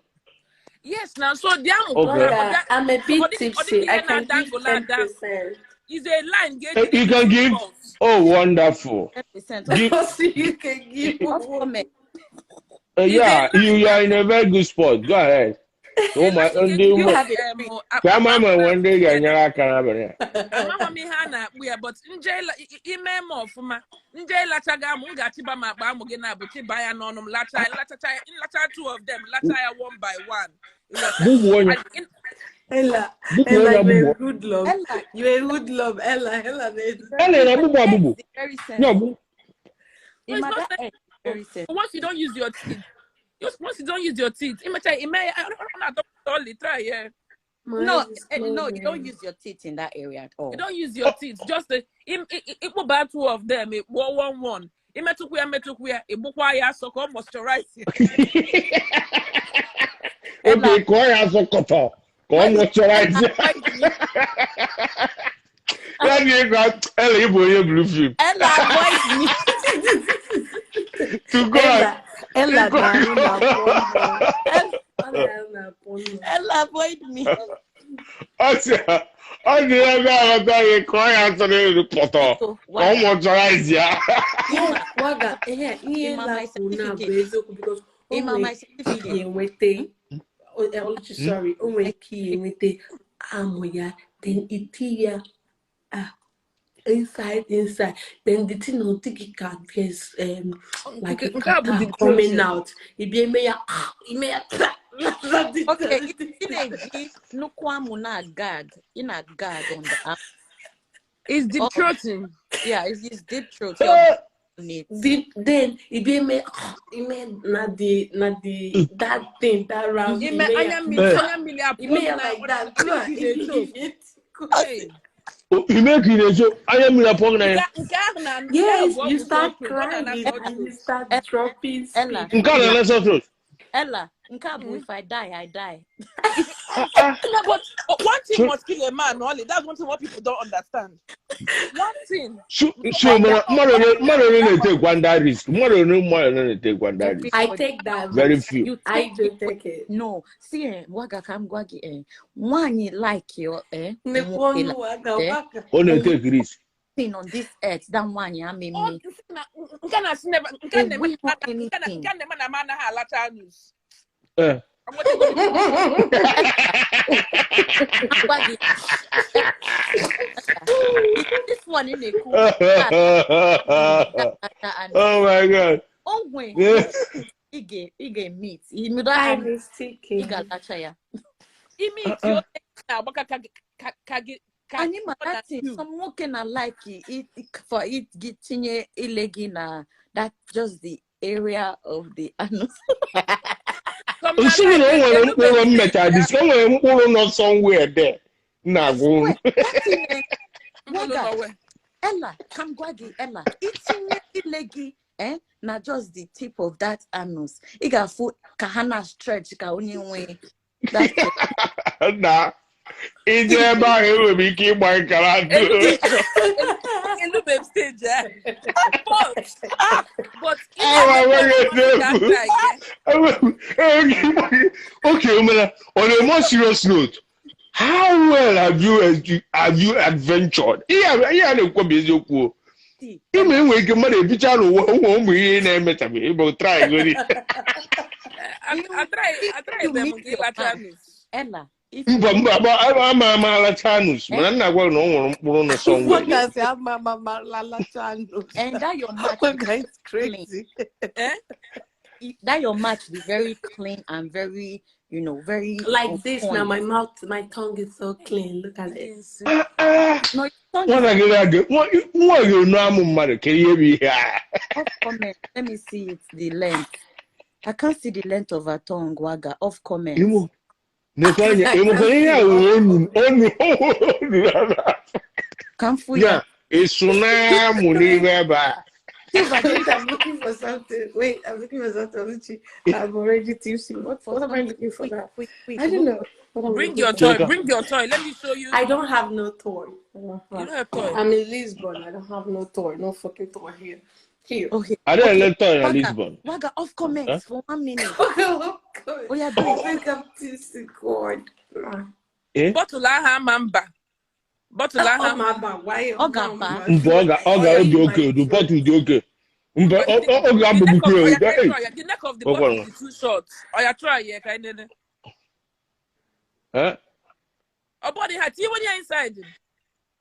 Yes, na so the amụ Okay. Brother, I'm a ọ bit dị ọ dị tipsy. ka I ihe can give na-adangle adangle. 10%. Is a line ga-ejide You gị can give. balls. Oh, wonderful. 10%. Give. So you can give. Ọfọ me. Is a Yeah, line you are in a very good spot. Go ahead. A Ụmụ line ndị ga-ejide You ụmụ have a um, treat. ka akpa ama ma amụ enwe ndị ga-enyere aka n'abalị a. Amaghị m ihe a na-akpụ ya, but nje ime m ọfụma, nje ịlachaga amụ, m ga-achịba m akpa amụ gị na-abụ chịba ya n'ọnụ m, lacha lachacha ya, nlacha two of them, lacha ya one by one, ịghọta? Gbugbuo onye. And Ella, Gbugbuo Ella, onye you're agbugbo. a hoodlum. Ella, You're a hoodlum. Ella, Ella, A na-ere agbugbo agbugbo. is very Nye sensitive. ọgbụ. No, it's Ịma not that sensitive. egg is very sensitive. Once you don't use your teeth, just once you don't use your teeth, imecha ime ya, ọ na-atọ ọlị, try ya. My No, eyes is no, you don't closing. use your teeth in that area at You all. don't use your teeth, just the ịkpụba two of them, ịkpụọ one one, imetụkwu ya, metụkwu ya, ịgbụkwa ya asọ ka ọ moisturize ya. Ella, Oge kụọ ya azụ kọtọ ka ọ moisturize. Avoid me. Ya na ịgwa Ella, ịbụ onye blue film. Ella, avoid me. To God. Ella, Ella Ịkọ na-arụ na porno. Ọ na-arụ na porno. Ella, avoid me. Ọ sị ọ dị ebe aghọta gị ka ọ ya tụrụ elu pọtọ Biko, ka ọ Waga. moisturize ya. Yes, Ịma, Waga, ihe ihe ịma Ella my kwuru na bụ certificate. eziokwu because o Ịma nwere my ike certificate. enweta Oluchi, sorry, o nwere ike enweta amụ ya, then iti ya inside, then the thing will take it ka there's like a Nke a bụ catarrh deep coming throating. out. Ị eme ya, ime ya, Okay, ị na-eji nnukwu amụ na-gag. Ị na-gag on the arm. It's deep Oh, throating. yeah, it's deep throat. You're on it. Deep, then ị bịa eme ime na the that thing, that round, Ime ime ya, anya mmiri Eh, anya mmiri apụọ ime gị ya na like that, ọ dị ka ị na-echo. Hey. Ime ka ị na-ezo anya mmiri apụọ gị n'anya. Nke ahụ na nke ahụ Yes, bụ you ọgwụ sore start throat. Ọ na-ana crying sore and you throat. start dropping Ella, spit. Nke a na-ana sore throat. Ella, nke a bụ if I die, I die. Ah, ah. No, but one thing So must kill a man, Ollie. That's one thing what people don't understand. One thing. so so mana mmadụ ole na-etekwa that risk? Mmadụ ole na-etekwa that risk? I Everybody. take that Very risk. few. You I take do it. take it. No, see, Waga ka m gwa gị, nwaanyị like you, Nnekwu nwoke ọnụ like, Waga, Waga. Ọ na-etake risk. thing on this earth that nwaanyị ama Ọ eme. sị na nke na asị never nke a na-eme Enweghị nke anything. a na-eme na m anaghị alacha anus. Eh. Enwetago m Agwa gị, this one ị na-ekwu that anus. Oh my God. O nwe Yeah. ị ga-meet. Ị I anus, was ị thinking. ga-alacha ya. Ime iti onye na-agbaka ka ka gị ka Anyị ma ọ na that thing, stew. some nwoke na like it for it gị tinye ile gị na that just the area of the anus. Some na Nsị gị na like o nwere elube mkpụrụ m stage mechara ahụ dis o nwere mkpụrụ nọ somewhere there I na-agwa unu. swear, that thing, mkpụrụ Waga, nọwe. Ella, ka m gwa gị, Ella, itinye ile gị na just the tip of that anus. Ị ga-afụ ka ha na stretch ka onye nwe that thing. Na ije ebe ahụ enwere m ike ịgba nkara ndụ. Elube m stage ahụ. But ị Awa na-emekwa enweghị ọfụma ka eziokwu. try gị. Enweghị ike ịgba gị. Okay, mana on a more serious note, how well have you adventured? Ihe a na-ekwu bụ eziokwu o. See, Ime enwere ike mmadụ ebicha n'ụwa ụmụ ihe ị na-emechabeghị ịbụ try gori. I try I try you them meet nke your ịlacha man, anus. Ella, if you Mba mba ama ama alacha anus mana nna gwa gị na o nwere mkpụrụ nọ somewhere there. Waga sị ama ama lalacha anus. and that your match is Waga is clean. crazy. Eh? That your match be very clean and very, you know, very on Like this now, point. my mouth, my tongue is so clean. Look at this. Ah, ah. No, your tongue is Nwatakịrị a nwa ga-enu amụ mmadụ ka ihe bụ ihe a. off comment. Let me see it, the length. I can't see the length of her tongue, Waga. Off comment. Imo nekwa anya I ịmụkwa can't ihe see a off wụ onu comment. onu onu ala. Can't fool Ya ya. ịsụ na-amụ n'ime ebe a. Silver, Wait, I'm looking for something. Wait, I'm looking for something. Oluchi, I'm already tipsy. What am I looking for quick, now? quick, quick. I don't know what I'm Bring looking your for. toy. Cheka. Bring your toy. Let me show you. I don't have no toy. I don't You have. don't have toy. I'm in Lisbon. I don't have no toy. No fucking toy here. Here. Okay, Ada okay. ele toy na Waga, Lisbon. Waga, off Huh? comments for 1 minute. Oh, God. Oh yeah, do it. Wake up tipsy, God. Eh? Bottle ahụ ama mba. Bottle ahụ Oh, ama my bad. Why? Ogaba. Mba ọ ga oge oke du bọtụ dị oke. Mba But ọ the ọ neck of ga-agbagbu oya ya. try Hey. try the neck of the Gwakwa bottle nwa. is too short. Oya try ya ka anyị nene. Eh? Ọ bụrụ ha tinye onye inside.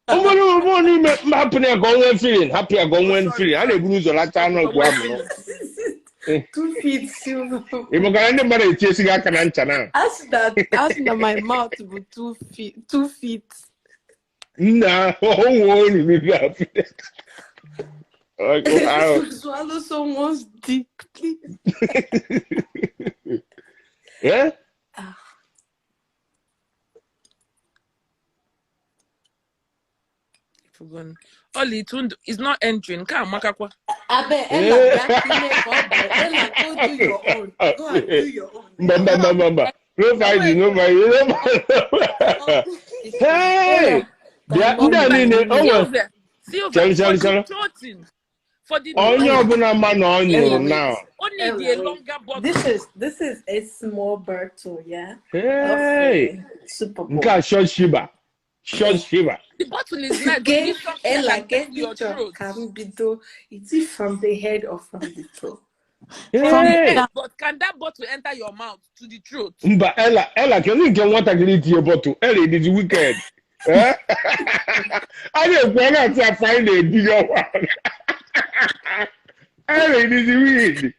Ọ bụrụ ọ n'ime mba hapụ ya ka ọ nwee feeling hapụ ya ka ọ Oh nwee sorry feeling a sorry. na-eburu ụzọ lacha anụ Ka ọgwụ nwee amụ nọ. feeling. Eh. 2 feet silver. Ị makara ndị mmadụ etinyesi gị aka na ncha na Ask that my mouth bụ 2 feet. 2 feet. nna onwe olulu na-apụ. Ahụ. Swallow someone's dick, please. Eh? Ah. Forgotten. Oli Tundu is not entering. Nke a amakakwa. Abe, Ella, bịa ka ime ka ọ baa. Ella, go do your own. Go and do your own. Mba mba mba mba mba. No fighting, no fighting, no fighting. Hey! Ella, Bịa ndị a niile o nwere Silver, Silver, chere for chere deep chere. throating. For the Onye Ella, ọbụla ma na ọ Ella, nyụrụ wait. now. O need a Ella, wait. longer bottle. This is a small bottle, yeah, of Hey! Super Nke Bowl. a short shiba. Short shiba. The bottle is nice, but you Get need something that Ella, can get get to your picture. throat. Can be do. Is it from the head or from the toe? From the Hey! head, but can that bottle enter your mouth to the throat? Mba, Ella, Ella, kedu nke nwatakịrị tinye bottle? Ella, it is wicked. Eh? A na-ekwu ọ na-atụ afọ anyị na-ebinye ọnwa. Ella, it is wicked.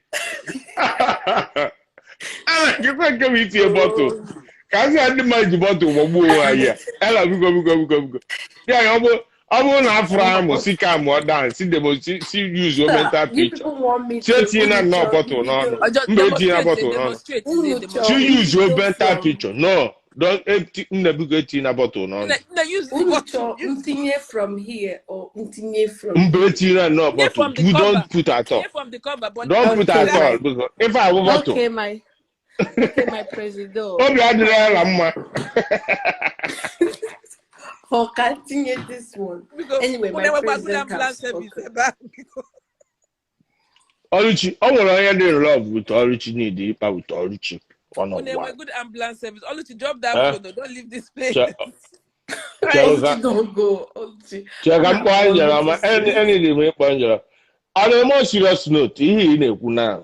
Ella, nkekwa nke bụ itinye bottle. Oh, Ka a sị na ndị mmadụ ji bottle gbagbuo onwe anyị a. Ella, biko, biko, biko, biko. Ya, ya, ọ bụrụ na afụrụ amụ, si ka mụọ down, si demo, si use sir, mental you picture. people want me Si to etinye na unu nnọọ chọ bottle n'ọnụ. mbido Or just Mba, etinye na demonstrate, bottle n'ọnụ. demonstrate, unu say chọ demonstrate. She use your mbido mental from picture. No, don't nne biko etinye na bottle n'ọnụ. No, use the unu bottle. chọ Use ntinye from here or ntinye from Mba here. etinye na nnọọ tinye bottle. from the You cover. don't put at all. Tinye from the cover, but Don't put Okay, at all. my Because if I have bottle, okay, my okay, my president. obi adịrị ya mma. Or continue this one. Because Anyway, unu my enwekwa good president ambulance has service spoken. ebe ahụ, biko. Oluchi, o nwere onye dị in love with Oluchi need ịkpa with Oluchi one on Unu enwe one. good ambulance service. Oluchi, drop that Eh? phone. Oh, don't leave this place. Chere ka Oluchi don't go. Oluchi, chere ka I'm m kpọọ Angela not ma Oluchi serious. any dị m ịkpọ Angela. On a more serious note, ihe ị na-ekwu na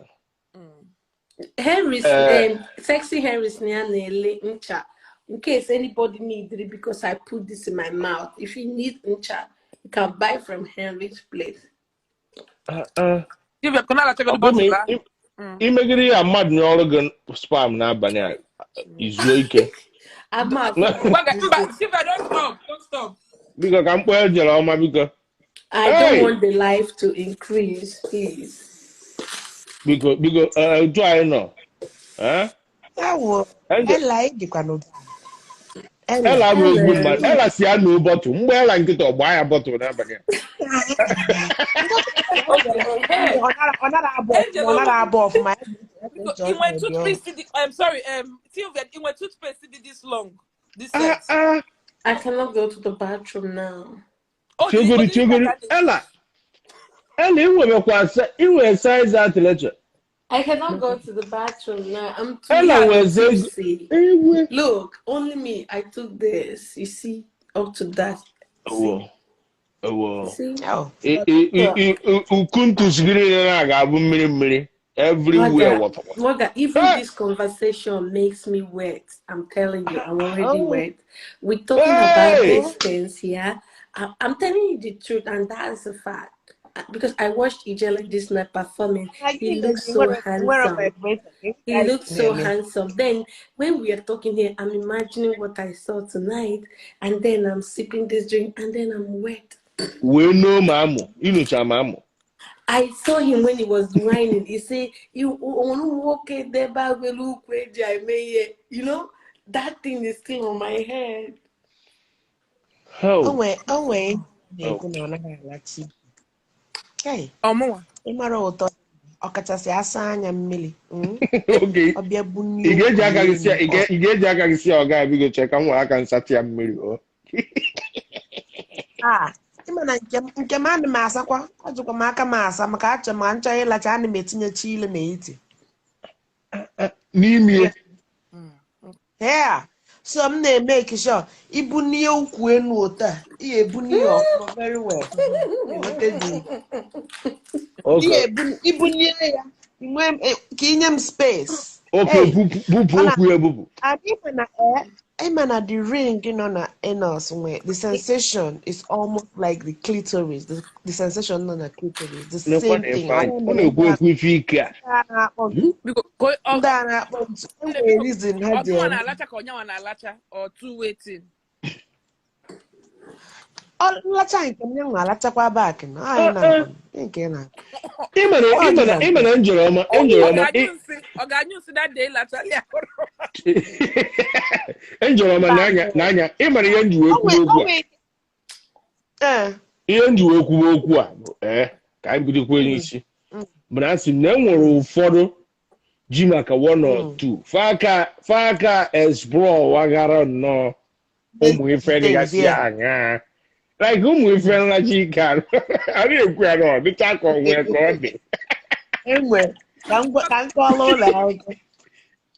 Henry's eh sexy Henry's na ele ncha. In case anybody needs it, because I put this in my mouth. If you need ncha, you can buy from Henry's place. Give your canal ọ check the bụ ma bottle. Ah. Imegide ya mmadụ n'ọrụ gị spam n'abalị a izuo ike. I'm out. Mba, Silvia, don't stop. Don't stop. Biko ka m kpọọ Angela ọma biko. I don't Hey! want the life to increase, please. Biko biko otu anyị nọ. Eh? Ewo, Angel Ella ịdịkwa n'ụba. Ella. Ella bụ ezigbo Hello. mmadụ. Ella si ya nụ bottle. Mgbe Ella nkịta ọ gbaa ya bottle n'abalị a. Okay. Hey, Ọ nara abụ ọfụma, Angel, ọ nara abụ ọfụma. Because in my toothpaste, I'm sorry, Sylvia, in my toothpaste did this long, this Ah, set. ah. I cannot go to the bathroom now. Oh, the Chegori oh, the chegori. that Ella Ella inwebekwa inwe size athlete. I cannot go to the bathroom now. I'm too Ella nweze tipsy. ewe. Look, only me. I took this. You see, up to that. See, Ewo. Ewo. see. Oh. Uku ntusigiri niile na ga-abụ mmiri mmiri. Everywhere Waga, water water. Waga, even Hey! this conversation makes me wet. I'm telling you, I'm already Oh. wet. We're talking about Hey! these things here. I'm telling you the truth, and that's a fact. Because I watched Ijele this night performing. He looks so handsome. He looks so handsome. Then when we are talking here, I'm imagining what I saw tonight, and then I'm sipping this drink, and then I'm wet. Wee noo ma amụ. Inucha ma amụ. I saw him when he was whining. He said, "You nwoke debe agwelu ukwu eji eme ihe." You know, that thing is still on my head. O Oh. nwee o nwee Oh. na-ekwu na ọ naghị alachi. Hey, Ọmụnwa. ị mara ụtọ ọkachasị asa anya mmiri. Okay. Ọ bịa Ị bunie ga-eji ukwu aka gị si elu. ị ga-eji aka gị si ọga biko chee ka m were aka nsatị ya mmiri o. Ah, ịma na nke m ana m asakwa ajụkwa m aka m asa maka achọ m nchọ ịlacha ana m etinyechi ile n'etiti. N'ime Yeah. So m na-emeke sure ibunie ukwu enu otu a ị ga-ebunie ya ọfụma very well. Enweta the Okay. Ibunie ya inwe ka inye m space. Okay, Hey, bupụ bupụ ọ na okwu ya bupụ. and ịma na ịma na the ring nọ na anus nwe the sensation is almost like the clitoris, the sensation nọ na clitoris, the Nekwa same na thing. Ifeanyị. Ọ Ọ mere na-ekwu ndị ekwu ife ike a. a na-akpọ Hmm? Biko, ka ndị a na-akpọ ntu nne enwere biko, reason ha ji ọgụnwa eme. na-alacha ka ọnyanwa na-alacha or two waiting. Ọ nlacha nke m nwa alachakwa back na anyị Eh, eh. na-akpọ nke na Ị mana ọ ị mana dịza ị mana njere ọma Ọ njere ọma ga-anyụ nsị, ọ ga-anyụ nsị that day lachala ya. njere ọma n'anya n'anya ị mara ihe nji wee o kwuwe nwee o okwu a. nwee ee Ihe nji wee kwuwe okwu a bụ ka anyị bidokwa n'isi. Bụ na asị m na e nwere ụfọdụ ji maka one or two faka explore waghara nnọọ ụmụ ife things dịgasị yeah aṅaa. Like ụmụ ife nlachi ike arụ a na-ekwu ya na ọ dịcha ka ọ nwee ka ọ dị. Enwe ka m ka m kọọrọ ụlọ akụkọ.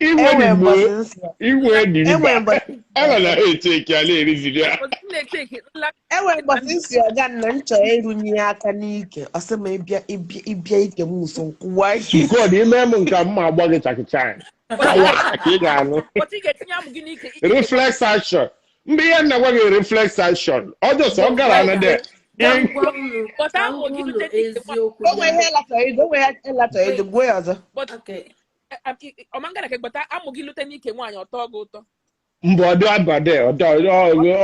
Iwe Enwe dị mbọsị gboo, nsị. iwe dị Enwe riba. mbọsị Ebe na ha eche eke a na-eriziri ya. But m na-echeki nla. Enwe mbọsị nsị ọga nna m chọrọ ịrụnye ya aka n'ike. Ọ sị m ịbịa ịbịa ịbịa ike m nso nkwụwa ike. God, ime m nke a, mma agba gị chakịchakị. Kawa ka ị ga-anụ. But ị ga-etinye amụ gị n'ike ike. Reflex action. Mgbe ihe na-agwa gị reflex action, ọ jọsọ ọ gara na de. Ka m gwa unu But ka m amụ gwa gị unu rute n'ike nwa. eziokwu O nwee ya. ihe latọrọ ịjụ, o nwee ihe latọrọ ịjụ, gbuo ya ọzọ. But Okay. ọmangana ka gbata amụ gị lute n'ike nwaanyị, ọtọ gị ụtọ. Mbụ ọdụ abade, ọdụ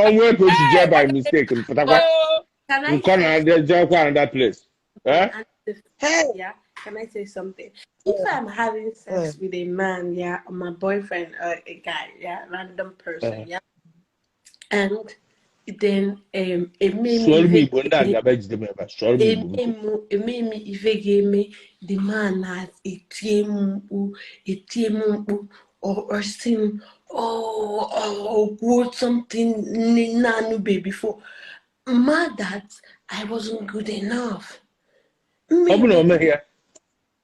onwe ka o si jee by mistake mpụtakwa Oh, Can I nkọ say na adị jekwa another place. Eh? and the Hey, yeah, can I say something? If I'm having sex with a man, yeah, or my boyfriend or a guy, yeah, random person, yeah, and then eme m Sụọrọ m ife Igbo ndị a ga-abịa jide m ebe a. Sụọrọ m Igbo biko. eme m ife ga-eme the man na-etie m mkpu, etie m mkpu, or sị m oh, kwuo something na-anụbe before, mad that I wasn't good enough. Ọ bụ na o Maybe meghị ya.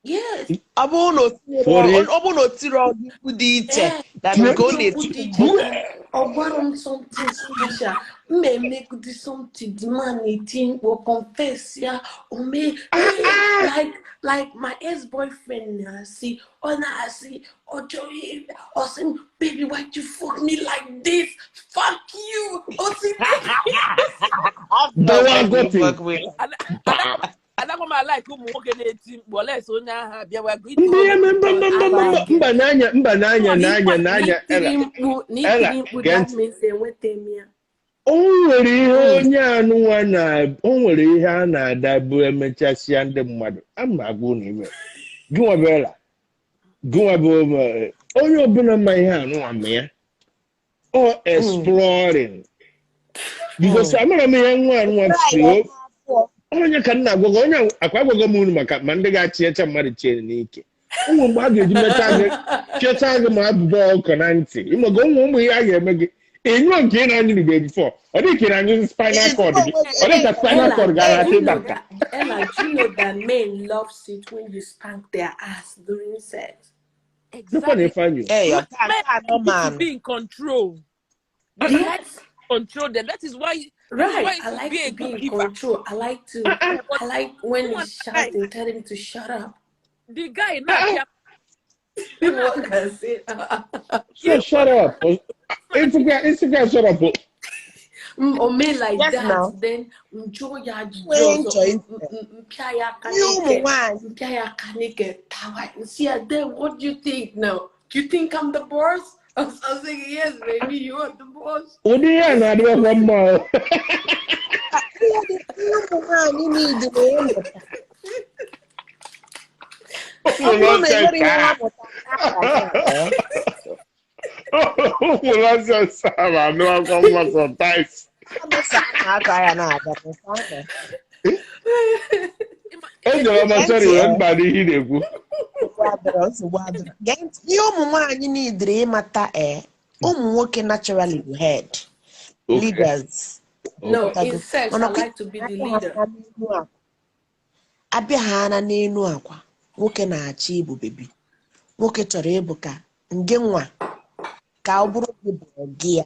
yes. Ọ bụrụ na o tinyere For real. ọ bụrụ na o tiri ọgụ mkpu dị iche Eh, na Tie nke ọ mkpu na-eti dị mgbu. iche and ọ gwara m something special, m emegide something, the man na-eti mkpu, confess ya, o mee Ah, ah! like my ex-boyfriend na-asị, ọ na-asị ọ chọrọ ọ sị m, "Baby, why you fuck me like this? Fuck you." Ọ sị Dọwa Fuck gotin. with. Adakwa m alike ụmụ nwoke na-eti mkpu olesi onye ahụ abịawa gị Mba itiwe ya m mba mba mba I mba mba like it. mba n'anya mba n'anya n'anya n'anya Ella N'itiri mkpu Ella n'itiri mkpu gee that ntị. means enweta m ya. O nwere ihe onye anụnwa na o nwere ihe a na-adabu emechasịa ndị mmadụ a ma agwa unu ime gịnwa bụ Ella, gịnwa bụ onye ọbụla ma ihe anụnwa ma ya ọ exploring because amara m ihe nwa anụnwa si o onye ka nna agwago onye akwa agwago m unu maka ma ndị ga-achị echa mmadụ chie n'ike ụmụ mgbe a ga-eji mechaa gị chechaa gị ma abụba ọkụ na ntị ịmaga ụmụ ụmụ ihe a ga-eme gị enyo nke ị na-anyụrụbe before ọ dị ka ị na-anyụ spinal cord gị ọ dị ka spinal Ella, cord gara do ata you know ịbata. that Ella, do you know that men love it when you spank their ass during sex? Dịkwa na Exactly. Ifeanyị Hey, ọ ka Men nke a need to nọmanụ. be in control. They like Yes, to control them. That is why right. I you like be a to be good in giver. control. I like to Yeah, but I like when someone he's shouting, tell him to shut up. the guy na-apịa What can say? So shut up. Instagram shut up. O mee like Yes, that, now. then njụọ ya ajụjụ Nwee ọzọ, nchọ ise. mpịa ya aka Ihe ụmụ n'ike, nwaanyị mpịa ya aka n'ike, tawa nsị ya, "Then what do you think now? Do you think I'm the boss?" I was saying, "Yes, baby, you are the boss." Ụdị ihe a na-adịbakwa mma o. Ihe dị ihe ụmụ nwaanyị niile ịmụta. Ọ Ụmụ bụrụ na nonsense enwere ihe ha a. mụtara n'aka a, Ụmụ nonsense a ma anụ akwa mma sometimes. ha aka ya na-aga mụta. Ejere ọma Gee sorry ntị, wee mba n'ihe ị na-ekwu. Nsogbu adịrọ, nsogbu adịrọ. Gee ntị, ihe ụmụ nwaanyị niile ịmata ụmụ nwoke naturally bụ head Okay. leaders. No, Okay. in Ịghọtago? sex, Mana I like to be the leader. Abịa ha na n'elu akwa, nwoke na-achọ ịbụ bebi. Nwoke chọrọ ịbụ ka nge nwa ka ọ bụrụ gị bụ gị ya.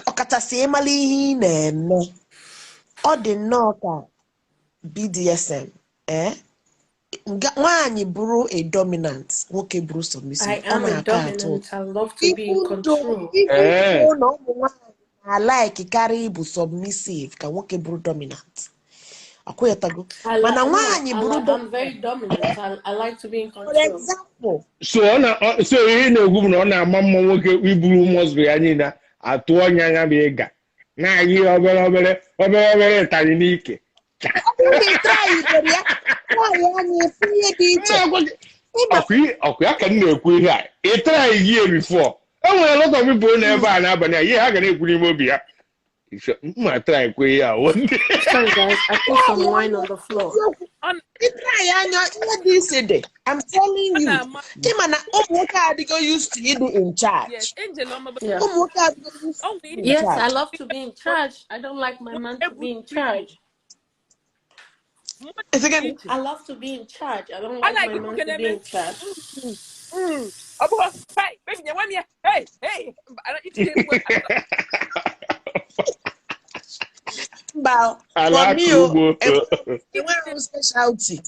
Ọkachasị ịmara ihe ị na-eme. Ọ dị nnọọ ka BDSM. Nwaanyị bụrụ a dominant, nwoke bụrụ I submissive. Ọ am a na-atọ atọ dominant. ụtọ. I love to be in Even though control. even though na ụmụ nwaanyị na-alaiki karịa ịbụ submissive ka nwoke bụrụ dominant. Akwụghọtago? I Mana like no, nwaanyị I bụrụ like I'm very dominant. dominant. I like to be in For control. example, So ọ na so ihe ị na-ekwu bụ na ọ na-ama mma nwoke iburu mọzụ ya niile atụ ọnya ya bụ ịga na-ayị obere obere obere obere ịtarị n'ike. Ọ bụrụ na ị try ya, nwaanyị anya efu ihe dị iche. Na-agwa gị, Ịma ọkwa ya ka m na-ekwu ihe a ị try gị before. E nwere lot of people nọ ebe a n'abalị a ihe ha ga na-ekwu n'ime obi ya. Mma try kwe ya one day. Sorry guys, I put some wine on the floor. Ọ Ịtry anya ihe dị isi dị. I'm telling you. na-ama. Ịma na ụmụ nwoke adịgo used to ịdị in charge. Yes, Angel ọma, but Yeah. Ụmụ nwoke adịgo used ọ to nwere in Yes, charge. I love to be in charge. I don't like my man to be in charge. Mmụọ Esi dị gịnị? iche. I love to be in charge. I don't I like my like man nwoke to be na-eme in charge. Ọ bụghị, hey, baby, nye nwe m ya. Hey, hey, mba, itinye mkpu. Mba, Ala for me akụ o, ugbo. enwere m specialty.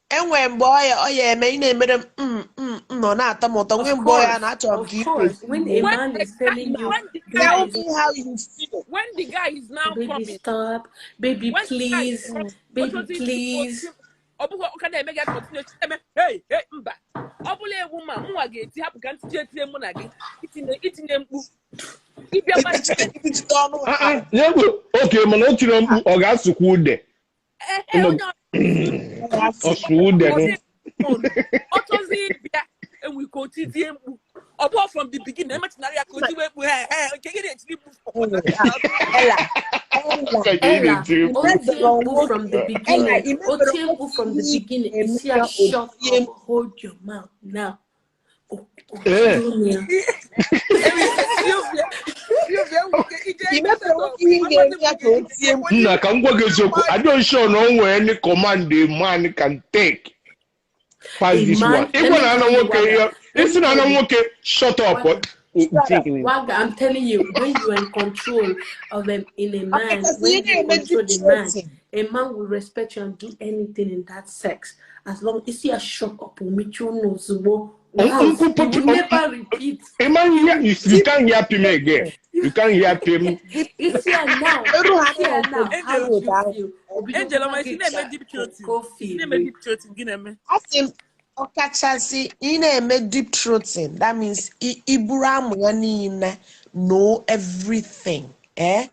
Enwere mgbe ọ ya eme ị na-emere m ọ na-atọ m ụtọ. Of Nwee mgbe ọ ya course, na-achọrọ m of ka ị course. When a When man the is guy, telling you, when the guy tell is me how you feel. when the guy is now baby, coming, stop, baby, when the guy is please, coming, baby, ochozi please. ọ bụghị ọ ka na-eme gị continue eme, hey, hey, mba. Ọ bụla ewu ma mụnwa ga-eti hapụ ka ntị etinye mụ na gị itinye mkpu ịbịa gbazie. Ibitụta ọnụ Ah, ha. ah, ya bụ oke mana o tiri mkpu ọ ga-asụkwa ude. Ee, onye Ọsụ ude nụ. ọ chọzi ịbịa enwe ike otizie mkpu. Ọ bụghị from the beginning emechinara ya ka o tiwe mkpu, he he, nke gị na-etiri mkpu. Ella, Ella, Ka gị Ella, na-etiri mkpu. otie imebere mkpu nwoke from the Ella, beginning. imebere Otie mkpu nwoke from the ihe ị beginning. ga-eme Isi ya ya, shut otie up, hold your mouth now. Ee. Otie ya. Sylvia, Sylvia, enwe ike ije Imebere nwoke ihe ị ga-eme ya ka o tie mkpu. Nna, ka m gwa gị eziokwu, adịghị sure na o nwere any command a man can take pass A this man, one. let Ịgwa me na ana tell you, nwoke Waga. ihe Let isi me na ana tell you, nwoke shut up. Waga. Shut up. Waga, I'm telling you, when you are in control of them in a man, Ọkachasị ị when you na-eme deep control the man, throating. a man will respect you and do anything in that sex. As long as you are shut up, will meet you no once, he will never repeat. Ịma ihe, you can't hear him again. You can't hear him. You see her now, Eru ha see her now, na how Angel, would ụda you ahụ. feel? Angel Obido ọma, isi gị na-eme deep throating, isi na-eme kofi. deep throating, gị na-eme. Asị m ọkachasị ị na-eme deep throating, that means iburu amụ ya niile, know everything. Eh?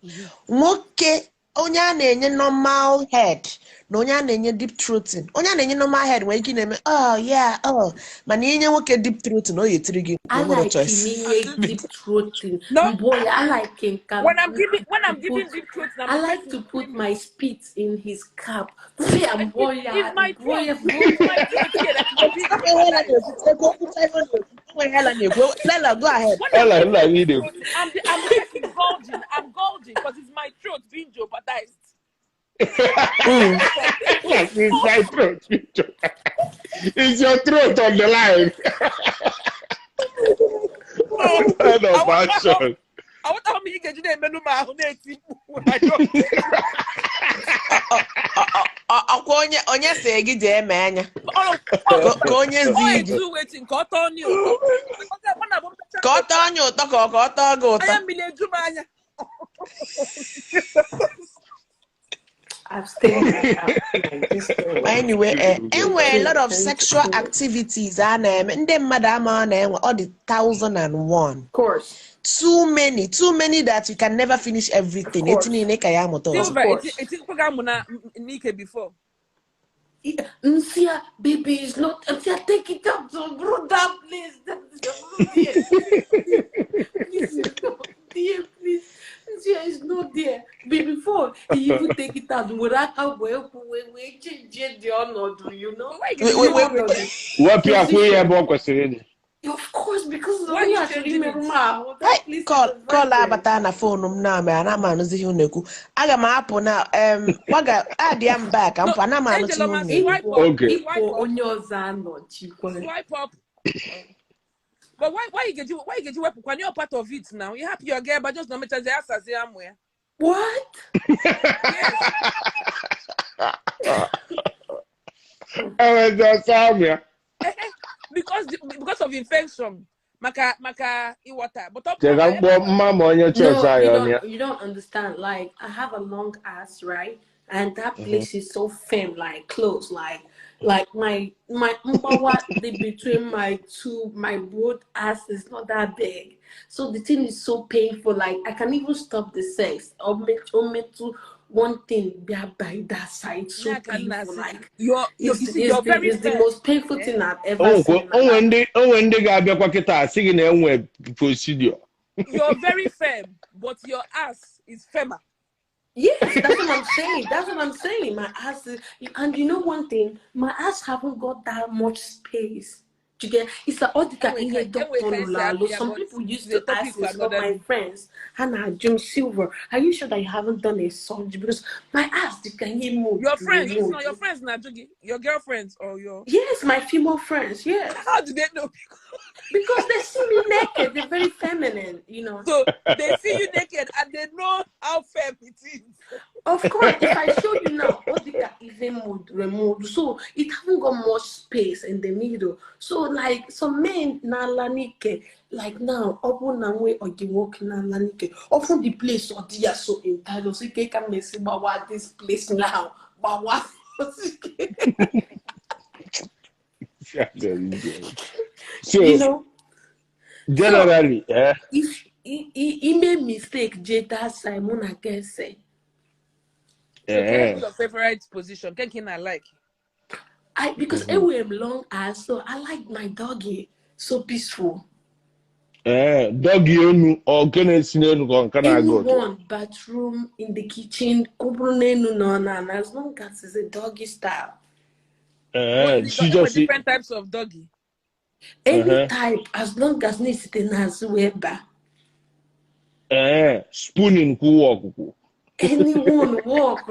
Nwoke onye a na-enye normal head na onye a na-enye deep throating, onye a na-enye normal head nwere ike ị na-eme, oh yeah, oh, mana inye nwoke deep throating, ọ ga-etiri gị mkpu. I O nwere like choice. him in deep throating. No, Boy, I like him when I'm giving when to I'm giving put deep throating, I'm I like expecting to put my spit in his cap. Fear boy, It's my boy, throat. It's my throat here that is being Onwe ihe jeopardized. na-ekwu, ekwucha ihe ọ na-ekwu, onwe ihe na-ekwu. Lela, go ahead. When I'm Ella, giving nna deep gị na-ekwu. throating, I'm the person gorging. I'm gorging because it's my throat being jeopardized. Yes, it's my throat. It's your throat on the line. Kind of action. Aghọtaghị m ihe ị ga-eji na-emenụ m ahụ na-eti mkpu. I don't get it. Ọkwa onye onye sị gị jee mee anya ka onye Ọ zi gị etu wetin ka ọ tọọ ni ụtọ. Ọ na-abụ m tacha ka ọ tọọ anya ụtọ ka ọ tọọ gị ụtọ. Anya mmiri eju m anya. I've stayed like that, like this girl. Anyway, enwere a lot of Thank sexual you. activities a na-eme ndị mmadụ ama na-enwe ọ dị 1001. Of course, Too many, too many that you can never finish of everything. Etu course, niile ka ya amụta ọzọ. of Silver, course. etikwa gị amụ na n'ike before. Nsia, baby, is not. Nsia, take it up to brother, please. That's there. Please, it's not there, please. Nsia is not there. But before he even take it out, we we change the honor, you know? Why you Wait, get wait, wait, Ọnọdụ. Wepụ ya kwụ ihe Position. ebe ọ kwesịrị ịdị. Of course, because Why onye you achọrọ changing imerụ it? m ahụ. Hey, That place is call call vibrant. abata na phone m na mere ana m anụzi ihe unu na-ekwu. Aga m apụ na gwaga adịa m back ka m No, pụ ana m anụchi Angel ihe unu Oma, na-ekwu. swipe Ịpụ up, Okay. ịpụ swipe up, onye ọzọ anọchikwa. swipe up. But why you get you wepụkwa? You're part of it now. You happy your girl, but just no mechazi asazi amụ ya. What? Yes. Enwezi ọsọ amụ ya. Because of infection. Maka ịghọta. But ọ bụrụ Chega na mkpọ mma ma onye No, chọọchị anyị you ọnụ ya. don't you don't understand. Like I have a long ass, right? And that place is so firm, like close, like my mbawa the between my two my both ass is not that big. So the thing is so painful. Like I can even stop the sex or make to one thing by that side so ya ka m painful. na-asị Like you're, you it's see, it's you're the very it's the firm. most painful Eh? thing I've ever seen in my Onwe life. ndị onwe ndị ga-abịakwa kịta asị gị na enwe procedure. You're very firm, but your ass is firmer. Yes, that's what I'm saying. That's what I'm saying. My ass is, and you know one thing, my ass haven't got that much space. Do you get? It's like all the Enwe ihe ka enwe doctor ka esi lalo. apịa, Some but people it's used a to topic ask for me, some of another my day. Friends, Hannah, Jim Silver, are you sure that you haven't done a surgery? Because my ass, the can you move, Your friends, it's move. not your friends now, Jugi. Your girlfriends or your Yes, my female friends, yes. How do they know? Because they see me naked, they're very feminine. So they see you naked and they know how firm it is. Of course, if I show you now, all the even mood removed. So it haven't got much space in the middle. So like some men na lanike, like now, open na way or the work na lanike. Often the place or they are so entitled. So you can see what this place now. But what So you know? Generally, eh? If he made mistake, Jada Simon I can say. So Eh. your favorite position? Can I like? I because mm-hmm. Long ass, so I like my doggy so peaceful. Eh, doggy enu or can I see enu can I go? Anyone bathroom in the kitchen, no no, as long as it's a doggy style. Eh, she just different types of doggy. Any type, as long as it's in. Eh, spooning ku walk. Anyone walk.